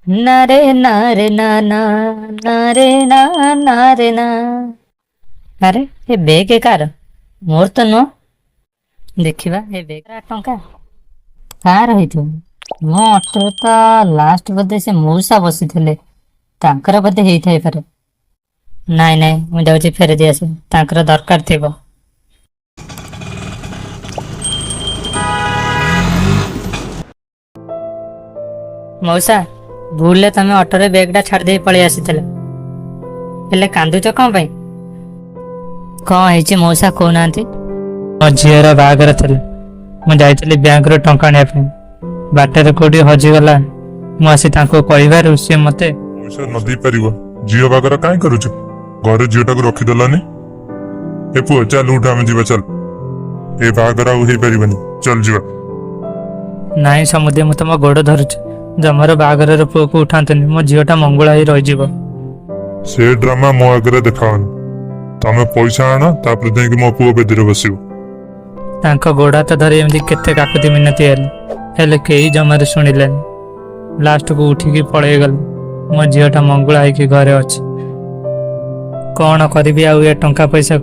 ନା ରେ ନା ରେ ନା ନା, ନା ରେ ନା ନା ରେ ନା। ଆରେ, ଏ ବେଗ କାର? ମୋର ତ ନୁହଁ। ଦେଖିବା, ଏ ବେଗ ଟଙ୍କା କାର ହେଇଥିବ? ମୋ ଅଟୋରେ ତ ଲାଷ୍ଟ ବୋଧେ ସେ ମଉସା ବସିଥିଲେ, ତାଙ୍କର ବୋଧେ ହେଇଥାଇପାରେ। ନାଇଁ ନାଇଁ, ମୁଁ ଯାଉଛି ଫେରେଇ ଦେଇ ଆସିବି, ତାଙ୍କର ଦରକାର ଥିବ। ମଉସା, ଭୁଲରେ ତମେ ଅଟୋରେ ବ୍ୟାଗଟା ଛାଡ଼ି ଦେଇ ପଳେଇ ଆସିଥିଲ। ହେଲେ କାନ୍ଦୁଛ କଣ ପାଇଁ? କଣ ହେଇଛି ମଉସା, କହୁନାହାନ୍ତି? ମୋ ଝିଅର ବାହାଘର ଥିଲା। ମୁଁ ଯାଇଥିଲି ବ୍ୟାଙ୍କରୁ ଟଙ୍କା ଆଣିବା ପାଇଁ। ବାଟରେ କୋଉଠି ହଜିଗଲା। ମୁଁ ଆସି ତାଙ୍କୁ କହିବାରୁ ସିଏ ମୋତେ ପଇସା ନ ଦେଇ ପାରିବ, ଝିଅ ବାହାଘର କାଇଁ କରୁଛ? ଘରେ ଝିଅଟାକୁ ରଖିଦେଲନି। ଏ ପୁଅ, ଚାଲ ଉଠ, ଆମେ ଯିବା, ଚାଲ। ଏ ବାହାଘର ଆଉ ହେଇପାରିବନି, ଚାଲ ଯିବା। ନାଇଁ ସମୁଦୀ, ମୁଁ ତମ ଗୋଡ଼ ଧରୁଛି, ଜମାରୁ ବାହାଘରର ପୁଅକୁ ଉଠାନ୍ତୁନି। ମୋ ଝିଅଟା ମଙ୍ଗୁଳା ହେଇ ରହିଯିବ। ସେ ଡ୍ରାମା ମୋ ଆଗରେ ଦେଖାଅନି। ତମେ ପଇସା ଆଣ, ତାପରେ ଯାଇକି ମୋ ପୁଅ ବେଦିରେ ବସିବ। ତାଙ୍କ ଗୋଡ଼ ହାତ ଧରି ଏମିତି କେତେ କାକୁତି ମିନତି ହେଲି, ହେଲେ କେହି ଜମାରୁ ଶୁଣିଲେନି। ଲାଷ୍ଟକୁ ଉଠିକି ପଳେଇଗଲେ। ମୋ ଝିଅଟା ମଙ୍ଗୁଳା ହେଇକି ଘରେ ଅଛି। କ'ଣ କରିବି ଆଉ ଏ ଟଙ୍କା ପଇସା?